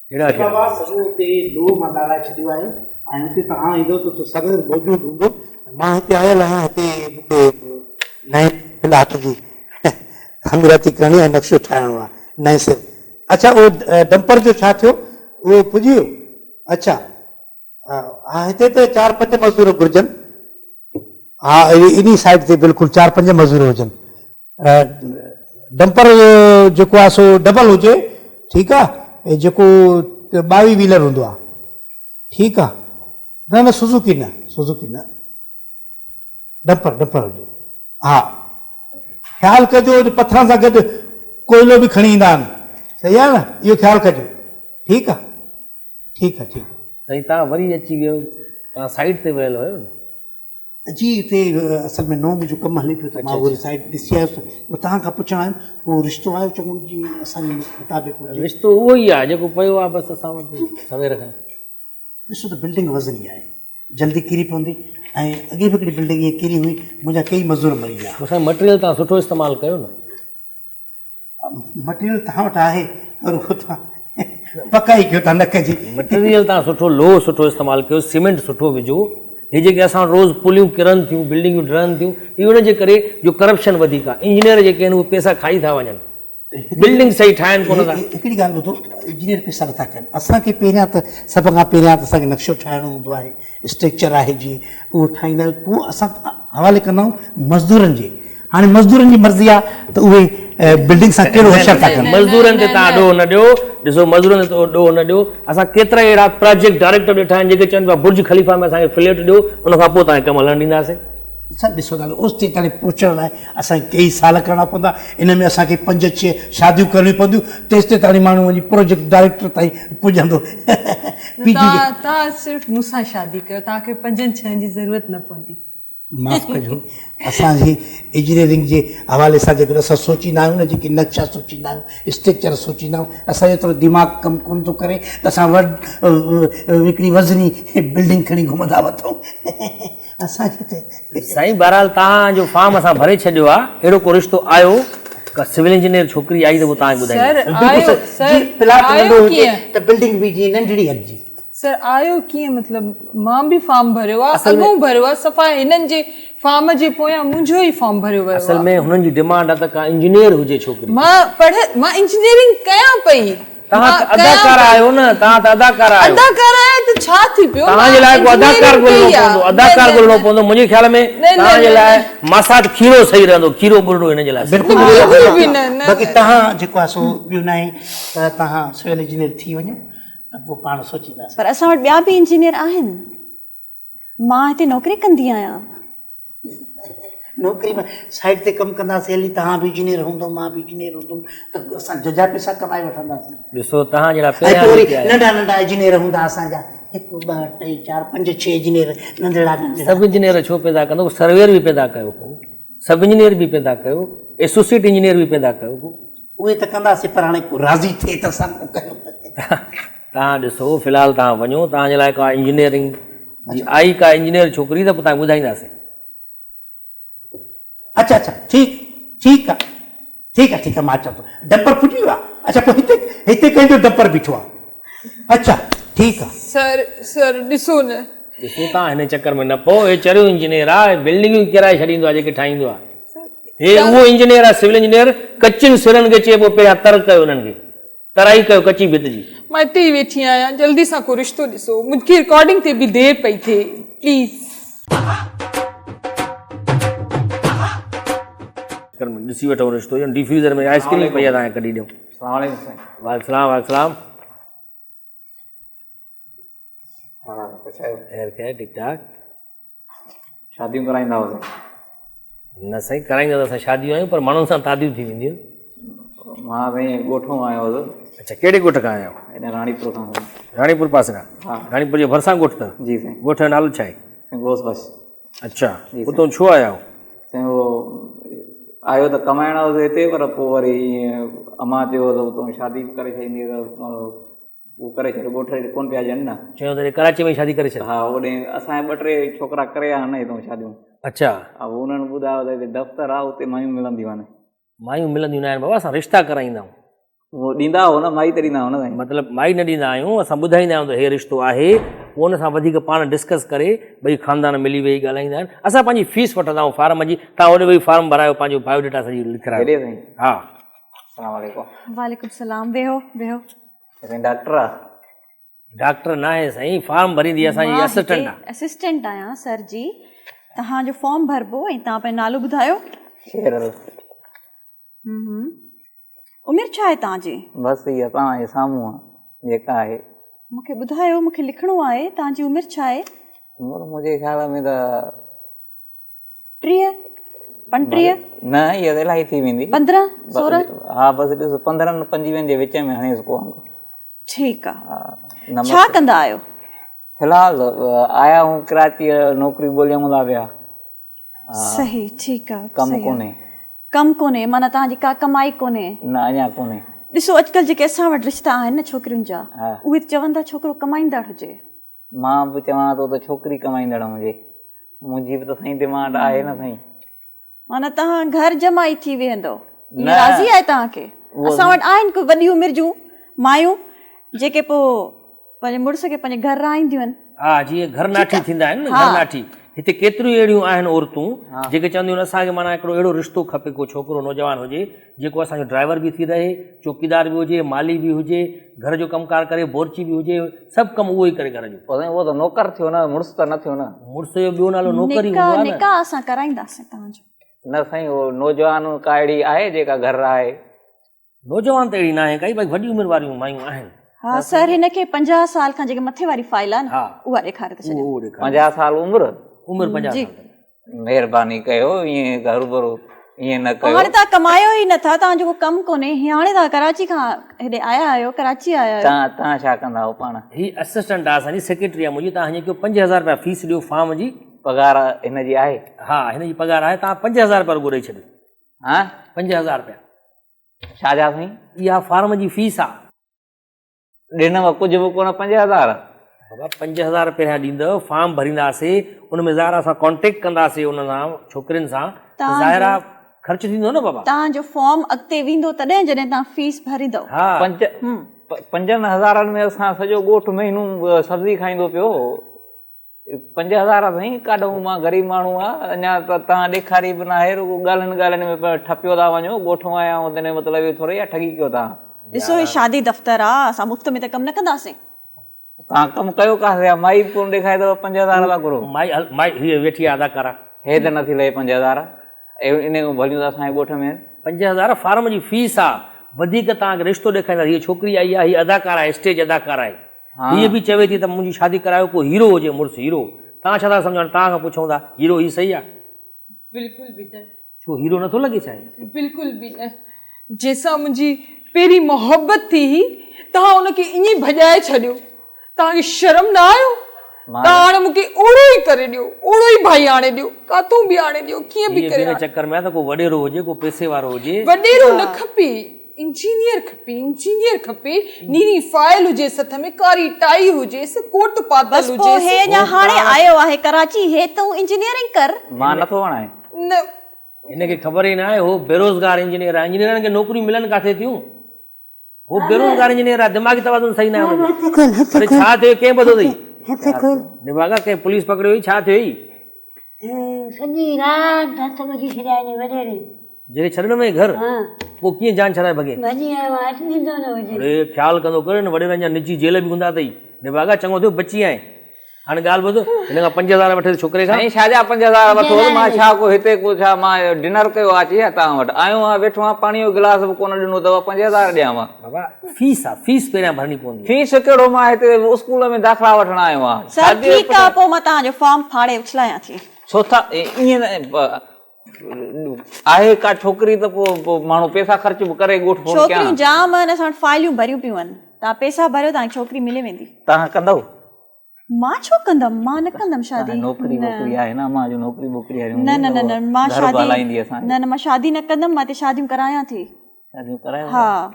ڪهڙا ڪهڙا. بابا سڄو اتي لوهه مان لاڙائي ڇڏيو آهي ۽ اتي توهان ايندو ته اتي سرور موجود هوندو. مان هتي آيل آهيان هتي مون کي نئين پلاٽ جي تعميراتي ڪرڻي ۽ نقشو ٺاهڻو آهي نئين سر. اڇا اهو ڊمپر جو ڇا ٿيو اهو پڄي ويو؟ اڇا ها هتي ته چار پنج مزدور گهرجن. ها انهي سائيڊ تي بلڪل چار پنج مزدور هجن. ڊمپر جيڪو آهي سو ڊبل هجي ٺيڪ آ جيڪو 22 ويلر هوندو آ ٺيڪ آ نه نه سوزوڪي نه سوزوڪي نه ڊمپر ڊمپر هجي ها خيال ڪجو پٿرن سان گڏ ڪوئلو به کڻي ايندا آهن صحيح آ نه اهو خيال ڪجو ٺيڪ آ ٺيڪ آ ٺيڪ آ. سائين تان وري اچي ويو تان سائيڊ تي ويل هيو نه. جي اتي اصل ۾ نئون منهنجو ڪم هلي پيو ته مان وري سائيڊ ڏسي آيس ته توهان کان پڇڻ آيم ڪو رشتو آيو چڱو جي اسان جي مطابق هجي. رشتو اهو ئي آهي جيڪو پيو آهي بس اسان وٽ سوير کان. ڏسو ته بلڊنگ وزني آهي. جلدي ڪري پوندي ۽ اڳي به هڪڙي بلڊنگ ائين ڪري هئي منهنجا ڪيئي مزور مري ويا. سائين مٽيريل توهان سٺو استعمال ڪيو نه. مٽيريل توهان وٽ آهي پر اهو توهان پڪائي ڪيو ٿا نڪ جي. مٽيريل توهان سٺو لوهه سٺو استعمال ڪيو سيمينٽ سٺو وجهو هي جيڪي اسان وٽ روز پليون ڪرن ٿيون بلڊنگيون ڊهن ٿيون اهو ان جي ڪري جو ڪرپشن وڌيڪ آهي انجنيئر جيڪي آهن اهي پئسا کائي ٿا وڃن بلڊنگ صحيح ٺاهن ڪونه ٿا. هڪڙي ڳالهه ٻڌو انجنيئر پئسا نٿا کائن اسان کي پهريان ته سڀ کان پهريان ته اسان کي نقشو ٺاهڻو هوندو آهي اسٽرڪچر آهي جيئن اهو ٺاهيندا آهيون پوء اسان حوالي ڪندا آهيون مزدورن جي هاڻي مزدورن جي مرضي آهي ته اهي بلڊنگ سان ڪهڙو حشر ٿا ڪن. مزدورن تي توهان ڏوهه نه ڏيو ڏسو مزدورن تي ڏوهه نه ڏيو اسان ڪيترا ئي اهڙا پراجيڪٽ ڊائريڪٽر ڏٺا آهن جيڪي چون پيا برج خليفه ۾ اسان کي فليٽ ڏيو ان کان پوء توهان کي ڪم هلڻ ڏينداسين. سر ڏسو ڳالهه اوستي تائين پهچڻ لاء اسان کي ڪيئي سال ڪرڻا پوندا ان ۾ اسان کي پنج ڇهه شاديون ڪرڻيون پونديون تيستي تاڻي ماڻهو وڃي پروجيڪٽ ڊائريڪٽر تائين پڄندو. پي جي توهان توهان صرف مون سان شادي ڪيو توهان کي پنجن ڇهن جي ضرورت نه پوندي. معاف ڪجو اسان جي انجنيئرنگ جي حوالي سان جيڪڏهن اسان سوچيندا آهيون نه جيڪي نقشا سوچيندا آهيون اسٽرڪچر سوچيندا آهيون اسان جو ايترو دماغ ڪم ڪونه ٿو ڪري ته اسان وڏ هڪڙي وزني بلڊنگ کڻي گهمندا وتون اسان کي ته سائين بهرحال توهان جو فارم اسان ڀري ڇڏيو آ اهڙو ڪو رشتو آيو ڪا سول انجنيئر ڇوڪري آئي ته پوء توهان کي سر ٻڌائينداسين. بلڪل آيو سر سر جي پلاٽ آيو ننڍو هجي ڪيئن ته بلڊنگ به جيئن ننڍڙي هجي. سر آيو ڪيئن مطلب مان به فارم ڀريو آ اصل ۾ اڳئون ڀريو آ صفا هنن جي فارم جي پويان منهنجو ئي فارم ڀريو ويو اصل آ. ۾ هنن جي ڊمانڊ آ ته ڪا انجنيئر هجي ڇوڪري. مان پڙهه مان انجنيئرنگ ڪيان پئي. توهان ته اداڪار آهيو نه توهان ته اداڪار آهيو. اداڪار آهيان ته ڇا ٿي پيو توهان جي لاء ڪو اداڪار ڳولڻو پوندو اداڪار ڳولڻو پوندو منهنجي خيال ۾ توهان جي لاء ماسات کيرو صحيح رهندو کيرو ٻرڙو هن جي لاء بلڪل بلڪل به نه نه باقي توهان جيڪو آهي سو ٻيو ناهي ته توهان سول انجنيئر ٿي وڃو ته پوء پاڻ سوچينداسين. پر اسان وٽ ٻيا به انجنيئر آهن. مان هتي نوڪري ڪندي آهيان. نوڪري ۾ سائيڊ تي ڪم ڪنداسين هلي توهان به انجنيئر هوندو مان به انجنيئر هوندم ته اسان ججا پئسا ڪمائي وٺنداسين. ڏسو توهان جهڙا ۽ پهريان پوء وري جيڪي آهيو. ننڍا ننڍا انجنيئر هوندا اسان جا هڪ ٻه ٽي چار پنج ڇهه انجنيئر ننڍڙا ننڍڙا. سب انجنيئر ڇو پيدا ڪندو سرويئر به پيدا ڪيو پوء سب انجنيئر به پيدا ڪيو ايسوسيئيٽ انجنيئر به پيدا ڪيو پوء. اهي ته ڪنداسين پر هاڻي ڪو راضي ٿئي ته اسان ڪو ڪيون. توهان ڏسو في الحال توهان وڃو توهان جي لاء ڪا انجنيئرنگ جي آئي ڪا انجنيئر ڇوڪري ته پوء توهان کي ٻڌائينداسين. اڇا اڇا ٺيڪ ٺيڪ آ ٺيڪ آ ٺيڪ آ مان اچان ٿو ڊمپر پڄي ويو آ اڇا پوء هتي هتي ڪنهن جو ڊمپر بيٺو آ اڇا ٺيڪ آ. سر سر ڏسو نه. ڏسو توهان هن چڪر ۾ نه پئو هي چريو انجنيئر آ هي بلڊنگيون ڪيرائي ڇڏيندو آ جيڪي ٺاهيندو آ هي اهو انجنيئر آ سول انجنيئر ڪچين سرن کي چئبو پهريان تر ڪيو انهن کي. ترائي ڪيو ڪچي ڀت جي. مان اتي ئي ويٺي آهيان جلدي سان ڪو رشتو ڏسو مونکي رڪارڊنگ تي به دير پئي ٿئي پليز. ڏسي وٺون رشتو ڄڻ ڊيفيوزر ۾ آئس ڪريم پئي آهي توهان کي ڪڍي ڏيون. السلام عليڪم سائين. وعليڪم السلام وعليڪم السلام. خير خير ٺيڪ ٺاڪ. شاديون ڪرائيندا هئو سائين؟ نه سائين ڪرائيندا ته اسان شاديون آهيون پر ماڻهن سان تاديون ٿي وينديون آهن. مان سائين ڳوٺ مان آيو هوس. اڇا ڪهڙي ڳوٺ کان آيا آهيو؟ هن راڻيپور کان سائين. راڻيپور پاسي کان؟ ها. راڻيپور جي ڀرسان ڳوٺ اٿو؟ جي سائين. ڳوٺ جو نالو ڇا آهي؟ سائين غوث بخش. اڇا جي سائين. اتو ڇو آيا آهيو؟ سائين اهو آيو ته ڪمائڻ هوس هتي پر پوء وري ائين امان چيو ته اتو شادي به ڪري ڇڏيندي ته هو ڪري ڇڏ ڳوٺ جي ڪونه پيا ڏين نه. چيو ته ڪراچي ۾ شادي ڪري ڇڏ. ها هوڏي اسان جا ٻه ٽي ڇوڪرا ڪري آيا آهن هتان شاديون. اڇا. ها انهن ٻڌايو ته هتي دفتر آهي اتي مايون ملنديون آهن. مايون ملنديون نه آهن بابا اسان رشتا ڪرائيندا آهيون. هو ڏيندا هو نه مائي ته ڏيندا هو نه سائين. مطلب مائي نه ڏيندا آهيون اسان ٻڌائيندا آهيون ته هي رشتو آهي پوء ان سان وڌيڪ پاڻ ڊسڪس ڪري ٻئي خاندان ملي ويهي ڳالهائيندا آهن اسان پنهنجي فيس وٺندا آهيون فارم جي توهان هوڏي ويهي فارم ڀرايو پنهنجو بايو ڊيٽا سڄي لکرايو. هيڏي سائين. ها. السلام عليڪم. وعليڪم السلام ويهو ويهو. سائين ڊاڪٽر آ؟ ڊاڪٽر ناهي سائين فارم ڀريندي اسان جي اسسٽنٽ آ. اسسٽنٽ آهيان سر جي توهان جو فارم ڀربو ۽ توهان پنهنجو نالو ٻڌايو. شيرل. عمر ڇا آهي توهان جي؟ بس اها توهان جي سامهون آ جيڪا آهي. مون کي ٻڌايو مون کي لکڻو آهي توهان جي عمر ڇا آهي؟ عمر منهنجي خيال ۾ ته 30 35 نه اها ته الاهي ٿي ويندي 15 16 ها بس ڏس 15 25 جي وچ ۾ هڻيس ڪو انگ ٺيڪ آ ڇا ڪندا آهيو في الحال آيا هون ڪراچي نوڪري ڳوليون ٿا پيا صحيح ٺيڪ آ ڪم ڪونهي ڪم ڪونهي معنيٰ توهان جي ڪا ڪمائي ڪونهي نه اڃا ڪونهي ڏسو اڄڪلهه جيڪي اسان وٽ رشتا آهن نه ڇوڪرين جا اهي ته چون ٿا ڇوڪرو ڪمائيندڙ هجي. مان به چوان ٿو ته ڇوڪري ڪمائيندڙ هجي. منهنجي به ته سائين ڊمانڊ آهي نه سائين. معنيٰ توهان گهر جمائي ٿي ويهندو. ائين راضي آهي توهان کي؟ اسان وٽ آهن ڪو وڏي عمر جون مايون جيڪي پوء پنهنجي مڙس کي پنهنجي گهر رهائينديون آهن. ها جيئن گهر ناٺي ٿيندا آهن نه گهر ناٺي هتي ڪيتريون اهڙيون آهن عورتون جيڪي چونديون آهن اسان کي معنيٰ هڪڙو اهڙو رشتو کپي ڪو ڇوڪرو نوجوان هجي جيڪو اسان جو ڊرائيور به ٿي رهي، چوڪيدار به هجي، مالي به هجي، گهر جو ڪم ڪار ڪري، بورچي به هجي، سڀ ڪم اهو ئي ڪري گهر جو. پر سائين اهو ته نوڪر ٿيو نه، مڙس ته نه ٿيو نه. مڙس جو ٻيو نالو نوڪر ئي هوندو آهي نه. نڪاح اسان ڪرائينداسين توهان جو. نه سائين اهو نوجوان ڪا اهڙي آهي جيڪا گهر رهائي. نوجوان ته اهڙي ناهي ڪائي باقي وڏي عمر واريون مايون آهن. ها سر هن کي 50 سال کان جيڪي مٿي واري فائل آهي نه اها ڏيکاري ٿو ڇڏيان. 50 سال عمر؟ عمر 50 سال. مهرباني ڪيو ائين هروڀرو ائين نه ڪيو. هاڻي توهان ڪمايو ئي نه ٿا توهان جو ڪو ڪم ڪونهي هاڻي توهان ڪراچي کان هيڏي آيا آهيو ڪراچي آيا آهيو. توهان توهان ڇا ڪندا آهيو پاڻ؟ هي اسسٽنٽ آهي اسان جي سيڪريٽري آهي منهنجي توهان هيئن ڪيو 5000 رپيا فيس ڏيو فارم جي. پگهار هن جي آهي؟ ها هن جي پگهار آهي توهان 5000 رپيا رڳو ڏئي ڇڏيو. ها 5000 رپيا. ڇا جا سائين؟ اها فارم جي فيس آ. ڏنو ڪجهه به ڪونه 5000. بابا 5000 پهريان ڏيندؤ فارم ڀرينداسي ان ۾ ظاهر آ اسان ڪانٽيڪٽ ڪنداسي ان سان ڇوڪرين سان ته ظاهر آ خرچ ٿيندو نه بابا. توهان جو فارم اڳتي ويندو تڏهن جڏهن توهان فيس ڀريندؤ. ها. پنجن هزارن ۾ اسان سڄو ڳوٺ مهينو سبزي کائيندو پيو. 5000 سائين ڪاڏهون مان غريب ماڻهو آ اڃا ته توهان ڏيکاري به ناهي رڳو ڳالهين ڳالهين ۾ پيا ٺپيو ٿا وڃو ڳوٺ مان آيا آهيون تنهن مطلب اهو ٿورئي آ ٺڳي ڪيو توهان. ڏسو هي شادي دفتر آ اسان مفت ۾ ته ڪم نه ڪنداسين. توهان ڪم ڪيو ڪاٿي آ مائي به ڪونه ڏيکاري اٿو 5000 ٿا گهرو. مائي هل مائي هيء ويٺي آ اداڪارا. هي ته نٿي لهي 5000 انهي کان ڀليون ته اسان جي ڳوٺ ۾ آهن. 5000 فارم جي فيس آ وڌيڪ توهان کي رشتو ڏيکارينداسين هيء ڇوڪري آئي آ هيء اداڪارا آهي اسٽيج اداڪارا آهي. هيء به چوي ٿي ته منهنجي شادي ڪرايو ڪو هيرو هجي مڙس هيرو. توهان ڇا ٿا سمجهو هاڻي توهان کان پڇون ٿا هيرو هي صحيح آ؟ بلڪل به نه. ڇو هيرو نٿو لڳي ڇا هي؟ بلڪل به نه. جنهن سان منهنجي پهرين محبت ٿي هئي توهان ان کي ائين ئي ڀڄائي ڇڏيو. توهان کي شرم نه آيو؟ توهان هاڻي مون کي اوڙو ئي ڪري ڏيو، اوڙو ئي ڀائي آڻي ڏيو، ڪاٿون به آڻي ڏيو، ڪيئن به هيء ڪري به ان آڻي. چڪر ۾ آ ته ڪو وڏيرو هجي، ڪو پئسي وارو هجي. وڏيرو نه کپي. انجنيئر کپي انجنيئر کپي نيري فائل هجيس هٿ ۾ ڪاري ٽائي هجيس ڪوٽ پاتل بس پوء هجيس. هي اڃا هاڻي آيو آهي ڪراچي هي تون انجنيئرنگ ڪر. مان نٿو وڻائين. نه. هن کي خبر ئي ناهي هو بيروزگار انجنيئر آهي انجنيئرن کي نوڪريون ملن ڪاٿي ٿيون هو بيروزگار انجنيئر آهي دماغي توازن صحيح ناهي هن جو اري ڇا ٿيو ڪنهن ٻڌو اٿئي نڀاڳا ڪنهن پوليس پڪڙيو هئي ڇا ٿيو هئي. سڄي رات هٿ ٻڌي ڇڏيا هن وڏيري. جيڪي ڇڏڻ وئين گهر پوء ڪيئن جان ڇڏائي ڀڳين؟ ڀڄي آيو آهيان اچ ڏيندو نه هجي. اڙي خيال ڪندو ڪر هن وڏيرن جا نجي جيل به هوندا اٿئي. نڀاڳا چڱو ٿيو بچي آئين. هاڻي ڳالهه ٻڌ هن کان 5000 وٺيس ڇوڪري کان. سائين ڇا جا 5000 وٺو مان ڇا ڪو هتي ڪو ڇا مان ڊنر ڪيو آ اچي توهان وٽ آيو آهيان ويٺو آهيان پاڻي جو گلاس به ڪونه ڏنو اٿو 5000 ڏيانو. بابا فيس آ فيس پهريان ڀرڻي پوندي. فيس ڪهڙو مان هتي اسڪول ۾ داخلا وٺڻ آيو آهيان. سر ٺيڪ آ پوء مان توهان جو فارم ڦاڙي اڇلايان ٿي. ڇو ٿا ائين آهي ڪا ڇوڪري ته پوء ماڻهو پئسا خرچ به ڪري ڳوٺ فون ڪيان. ڇوڪريون جام آهن اسان وٽ فائليون ڀريون پيون آهن توهان پئسا ڀريو توهان کي ڇوڪري ملي ويندي. توهان ڪندؤ؟ مان ڇو ڪندم مان نه ڪندم شادي. نوڪري ووڪري آهي نه امان جو نوڪري ٻوڪري آهي نه نه نه نه مان شادي نه نه مان شادي نه ڪندم مان هتي شاديون ڪرايان ٿي. شاديون ڪرايو ها.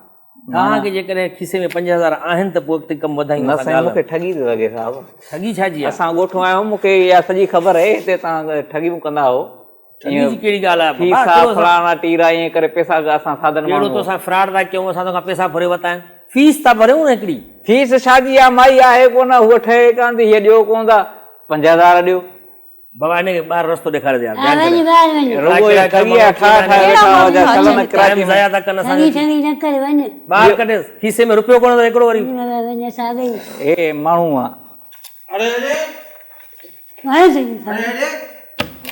توهان کي جيڪڏهن کيسي ۾ 5000 آهن ته پوء اڳتي ڪم وڌايون نه سائين مون کي ٺڳي ٿي لڳي صاحب. ٺڳي ڇا جي آ؟ اسان ڳوٺ آيا آهيون مون کي اها سڄي خبر آهي هتي توهان ٺڳيون ڪندا هو. ٺڳي جي ڪهڙي ڳالهه آهي بابا فيس آ فلاڻا ٽيرا ائين ڪري پئسا اسان سادن ماڻهو ڪهڙو توسان فراڊ ٿا ڪيون اسان توکان پئسا ڦري ورتا آهن فيس ٿا ڀريون نه هڪڙي. فيس ڇا جي آ مائي آهي ڪونه هوء ٺهي ڪانه ٿي هيء ڏيو ڪونه ٿا 5000 ڏيو. بابا هن کي ٻاهر رستو ڏيکاري ٿي يار ها وڃ ٻاهر وڃ. رڳو هي ٺڳي آ ٺاهه ٺاهي ويٺا هئا جا شل نه ڪراچي ۾. ضايع ٿا ڪن اسان ٺڳي ٺڳي نه ڪر وڃ. ٻاهر ڪڍيس کيسي ۾ روپيو ڪونه اٿس هڪڙو وري. وڃ بابا وڃ اسان اڳ ئي. هي ماڻهو آ. اڙي اڙي. وڻ ٿي. اڙي اڙي.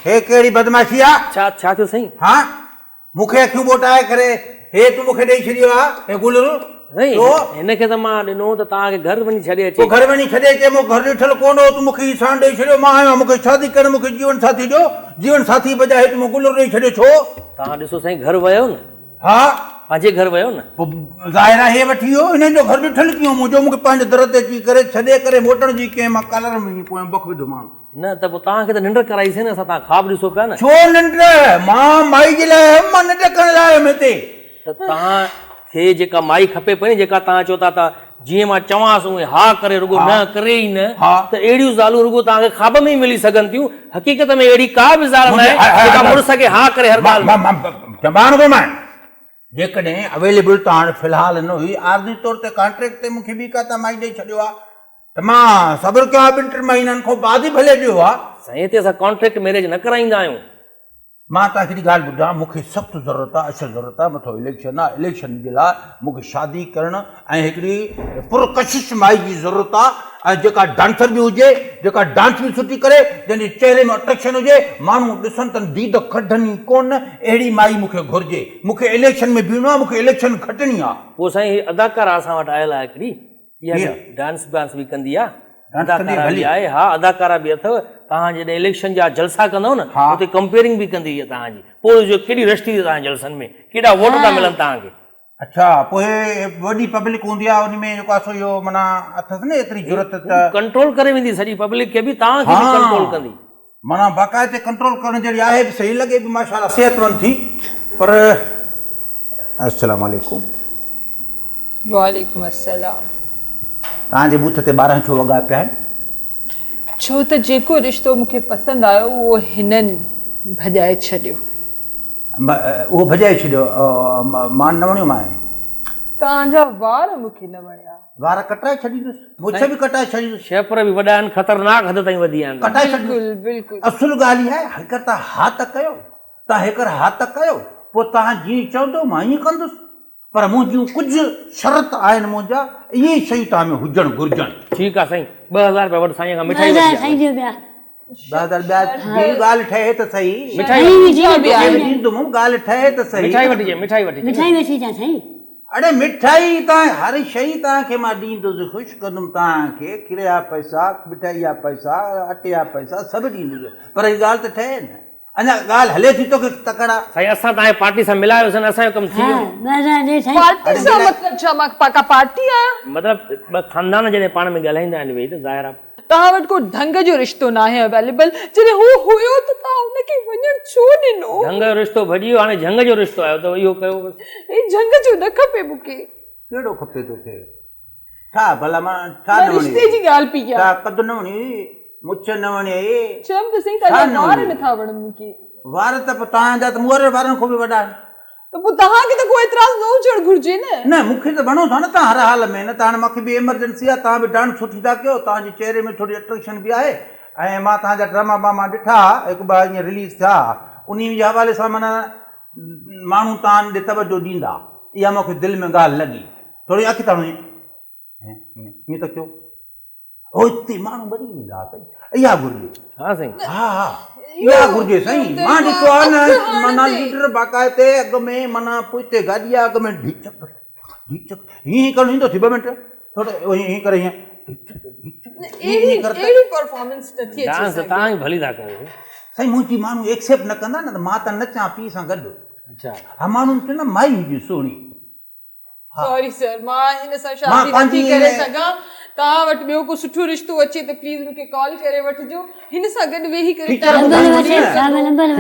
هي ڪهڙي بدمعاشي آ. ڇا ڇا ٿيو سائين. ها مون کي اکيون ٻوٽائي ڪري هي تون مون کي ڏئي ڇڏيو آ هي گلر. سائين هن کي ته مان ڏنو ته توهان کي گهر وڃي ڇڏي اچي. پوء گهر وڃي ڇڏي اچي مون گهر ڏٺل ڪونه هو تون مون کي هي ساڻ ڏئي ڇڏيو مان آيو آهيان مون کي شادي ڪرڻ مون کي جيون ساٿي ڏيو جيون ساٿي بجاء هي تون مون گلر ڏئي ڇڏيو ڇو؟ توهان ڏسو سائين گهر ويو نه. ها. پنهنجي گهر ويو نه. پوء ظاهر آهي هي وٺي ويو هنن جو گهر ڏٺل ڪيئن منهنجو مون کي پنهنجي در تي اچي ڪري ڇڏي ڪري موٽڻ جي ڪنهن مان ڪالر ۾ وڃي پويان بک وڌومان. نه ته پوء توهان کي ته ننڊ ڪرائي سين اسان توهان خواب ڏسو پيا نه. ڇو ننڊ؟ مان مائي جي لاء آيم مان ننڊ ڪرڻ لاء آيم هتي. ته توهان کي جيڪا مائي کپي پئي نه جيڪا توهان چئو ٿا ته جيئن مان چوانس اونئين ها ڪري رڳو نه ڪري ئي نه ته اهڙيون زالون رڳو توهان کي خواب ۾ ئي ملي سگهن ٿيون. حقيقت ۾ اهڙي ڪا به زال ناهي جيڪا مڙس کي ها ڪري هر ڳالهه ۾. مان چوان ٿو مان جيڪڏهن اويليبل ته هاڻ في الحال نه هئي عارضي طور تي ڪانٽريڪٽ تي مون کي ٻي ڪا توهان مائي ڏئي ڇڏيو ها ته مان صبر ڪيان ها ٻن ٽن مهينن کان بعد ئي ڀلي ڏيو ها. سائين هتي اسان ڪانٽريڪٽ ميريج نه ڪرائيندا آهيون. مان توهان کي هڪڙي ڳالهه ٻڌايان، مون کي سخت ضرورت آهي، اشد ضرورت آهي، مٿو اليڪشن آهي، اليڪشن جي لاء مون کي شادي ڪرڻ ۽ هڪڙي پرڪشش مائي جي ضرورت آهي ۽ جيڪا ڊانسر به هجي، جيڪا ڊانس به سٺي ڪري، جنهن جي چهري ۾ اٽريڪشن هجي، ماڻهو ڏسن ته ديد ڪڍن ئي ڪونه، اهڙي مائي مون کي گهرجي. مون کي اليڪشن ۾ بيهڻو آهي، مون کي اليڪشن کٽڻي آهي. پوء سائين هي اداڪاره اسان وٽ آيل آهي هڪڙي، اها به ڊانس بانس به ڪندي آ اداڪارا به آهي ها اداڪارا به اٿو توهان جڏهن اليڪشن جا جلسا ڪندو نه اتي ڪمپيئرنگ به ڪندي اها توهان جي پوء ڏسجو ڪيڏي رش ٿيندي توهان جي جلسن ۾ ڪيڏا ووٽ ٿا ملن توهان کي. اڇا پوء وڏي پبلڪ هوندي آ ان ۾ جيڪو آ سو اهو معنيٰ اٿس نه ايتري جرئت ته ڪنٽرول ڪري ويندي سڄي پبلڪ کي به توهان کي به ڪنٽرول ڪندي. معنيٰ باقاعدي ڪنٽرول ڪرڻ جهڙي آهي به صحيح لڳي به ماشاءالله صحتمند ٿي پر السلام عليڪم. وعليڪم السلام. توهان جي بوٿ تي 12 ڇو وڳا پيا آهن؟ ڇو ته جيڪو رشتو مون کي پسند آيو اهو هنن ڀڄائي ڇڏيو. اهو ڀڄائي ڇڏيو؟ مان نه وڻيو مانء. توهان جا وار مون کي نه وڻيا. وار ڪٽرائي ڇڏيندس. مڇ به ڪٽائي ڇڏيندس. شيپر به وڏا آهن خطرناڪ حد تائين وڌي ويا آهن. ڪٽائي ڇڏيندس. بلڪل بلڪل. اصل ڳالهه اها آهي هيڪر توهان ها ته ڪيو، توهان هيڪر ها ته ڪيو پوء توهان جيئن چوندو مان ائين ڪندس. پر منهنجيون ڪجهه شرط آهن منهنجا اهي ئي شيون توهان ۾ هجڻ گهرجن. ٺيڪ آ سائين 2000 رپيا وٺ سائين کان مٺائي وٺي آ. سائين ڏيو پيا. 2000 ٻيا ٻي ڳالهه ٺهي ته سهي. مٺائي ڏيندم ڳالهه ٺهي ته سهي. مٺائي وٺي مٺائي وٺي. مٺائي وٺي اچان سائين. اڙي مٺائي توهان هر شيء توهان کي مان ڏيندس خوش ڪندم توهان کي کير جا پئسا مٺائي جا پئسا اٽي جا پئسا سڀ ڏيندس پر هي ڳالهه ته ٺهي نه. اڃا ڳالهه هلي ٿي توکي تڪڙ آ. سائين اسان توهان کي پارٽي سان ملايوسين اسان جو ڪم ٿي ويو. پارٽي سان مطلب ڇا مان ڪا پارٽي آهيان. مطلب ٻه خاندان جڏهن پاڻ ۾ ڳالهائيندا آهن ويهي ته ظاهر آ. توهان وٽ ڪو ڍنگ جو رشتو ناهي اويليبل جڏهن هو هيو ته توهان ان کي وڃڻ ڇو ڏنو. ڍنگ جو رشتو ڀڄي ويو هاڻي جهنگ جو رشتو آيو اٿو اهو ڪيو بس. هي جهنگ جو نه کپي مون کي. ڪهڙو کپي توکي؟ ڇا ڀلا مان ڇا نه وڻيئي؟ رشتي جي ڳالهه پئي ڪيان. ڇا قد نه وڻيئي؟ مڇ نه وڻيئي؟ چيم ته سهي توهان جا وار نه ٿا وڻن مون کي. وار ته پوء توهان جا ته مون وارن وارن کان به وڏا آهن. ته پوء توهان کي ته ڪو اعتراض نه هجڻ گهرجي نه. نه مون کي ته وڻو ٿا نه توهان هر حال ۾ نه ته هاڻي مان کي به ايمرجنسي آهي توهان به ڊانس سٺي ٿا ڪيو توهان جي چهري ۾ ٿوري اٽريڪشن به آهي ۽ مان توهان جا ڊراما باما ڏٺا ها هڪ ٻه ائين رليز ٿيا ها انهي جي حوالي سان معنيٰ ماڻهو توهان ڏي توجه ڏيندا اها مون کي دل ۾ ڳالهه لڳي ٿوري اک تاڻو ائين ائين ته ڪيو هو اتي ماڻهو مري ويندا سائين اها گهرجي ها سائين ها ها اها گهرجي سائين مان ڏٺو آهي نه معنيٰ ليڊر باقاعدي اڳ ۾ معنيٰ پوئتي گاڏي آهي اڳ ۾ ڍيچڪ ڍيچڪ هيئن ڪرڻ ايندو ٿي ٻه منٽ ٿورو هيئن ڪري هيئن اهڙي اهڙي پرفارمنس نٿي اچي ڊانس ته توهان ئي ڀلي ٿا ڪيو سائين منهنجي ماڻهو ايڪسيپٽ نه ڪندا نه ته مان ته نچان پيء سان گڏ اڇا ها ماڻهو چوندا مائي هجي سهڻي سوري سر مان هن سان شادي نٿي ڪري سگهان توهان وٽ ٻيو ڪو سٺو رشتو اچي ته پليز مون کي ڪال ڪري وٺجو هن سان گڏ ويهي ڪري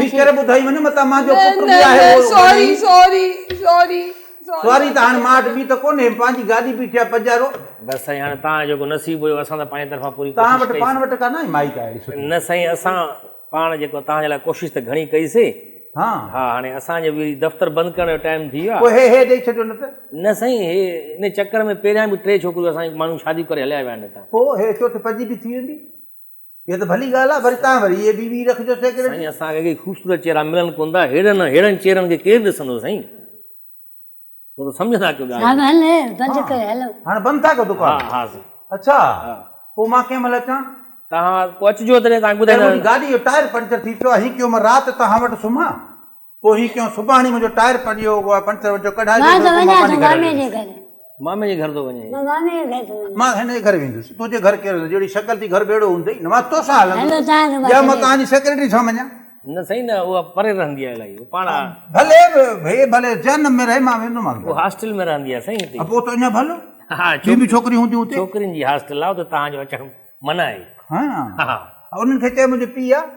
فيچر ٻڌائي وڃ متان مان جو پٽ به آهي سوري سوري سوري سوري ته هاڻي مان وٽ ٻي ته ڪونهي پنهنجي گاڏي بيٺي آهي پجارو. بس سائين هاڻي توهان جو جيڪو نصيب هيو اسان ته پنهنجي طرفان پوري توهان ڪوشش وٽ ڪئي پاڻ وٽ ڪا نه آهي مائي ڪا اهڙي سٺي. نه سائين اسان پاڻ جيڪو توهان جي لاء ڪوشش ته گهڻي ڪئي سي. ها. ها هاڻي اسان جو به دفتر بند ڪرڻ جو ٽائيم ٿي ويو آهي. پوء هي هي ڏئي ڇڏيو نه ته. نه سائين هي ان چڪر ۾ پهريان به ٽي ڇوڪريون اسان جون ماڻهو شاديون ڪري هليا ويا آهن هتان. پوء هي چوٿ پڄي به ٿي ويندي. اها ته ڀلي ڳالهه آهي وري تان وري اهي ٻي ٻي رکجو سيڪريٽري. سائين اسان کي اڳي خوبصورت چهرا ملن ڪونه ٿا ههڙن ههڙن چهرن کي ڪير ڏسندو سائين. ٿورو سمجهندا ڪيو ڳالهه. ها هل بند ڪري هلو. هاڻي بند ٿا ڪيو دڪان؟ ها ها سائين. اڇا پوء مان ڪنهن مهل اچان؟ توهان پوء اچجو تڏهن توهان کي ٻڌائينداسين. منهنجي گاڏي جو ٽائر پنچر ٿي پيو آهي هي ڪيو مان رات توهان وٽ سمهان پوء هي ڪيو سڀاڻي منهنجو ٽائر پنهنجو پنچر ونچر ڪڍائجو مان ته وڃان ٿو مامي جي گهر. مامي جي گهر ٿو وڃي. مان مامي جي گهر ٿو وڃان. مان هن جي گهر ويندس تنهنجي گهر ڪير ويندو جهڙي شڪل ٿي گهر ڀيڙو هوندئي نه مان توسان هلندس يا مان توهان جي سيڪريٽري سان وڃان. نه سائين نه اها پري رهندي آهي الائي پاڻ ڀلي ڀي ڀلي جهنم ۾ رهي مان ويندومانس. هو هاسٽل ۾ رهندي آهي سائين هتي. پوء ته اڃا ڀلو. ها ٻيون به ڇوڪريون هونديون هتي. ڇوڪرين جي هاسٽل آهي اتي توهان جو اچڻ منع آهي. ها انهن کي چئه منهنجو پيء آهي.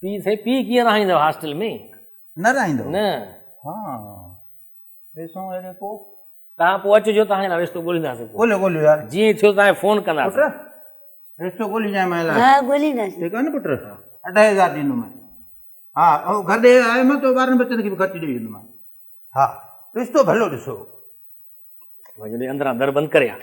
پيء سائين پيء ڪيئن رهائيندو هاسٽل ۾. نه رهائيندو. نه. ها ڏسون اهڙي ڪو. توهان پوء اچجو توهان جي لاء رشتو ڳولينداسين پوء. ڳوليو ڳوليو يار. جيئن ئي ٿيو توهان کي فون ڪنداسين. پٽ رشتو ڳوليجانء منهنجي لاء. ها ڳولينداسين. ٺيڪ آهي نه پٽ 2500 ڏيندومانء. ها او گهر ڏي آيم ته ٻارن ٻچن کي به خرچي ڏئي ويندومانء. ها رشتو ڀلو ڏسو. جڏهن اندران در بند ڪري آ.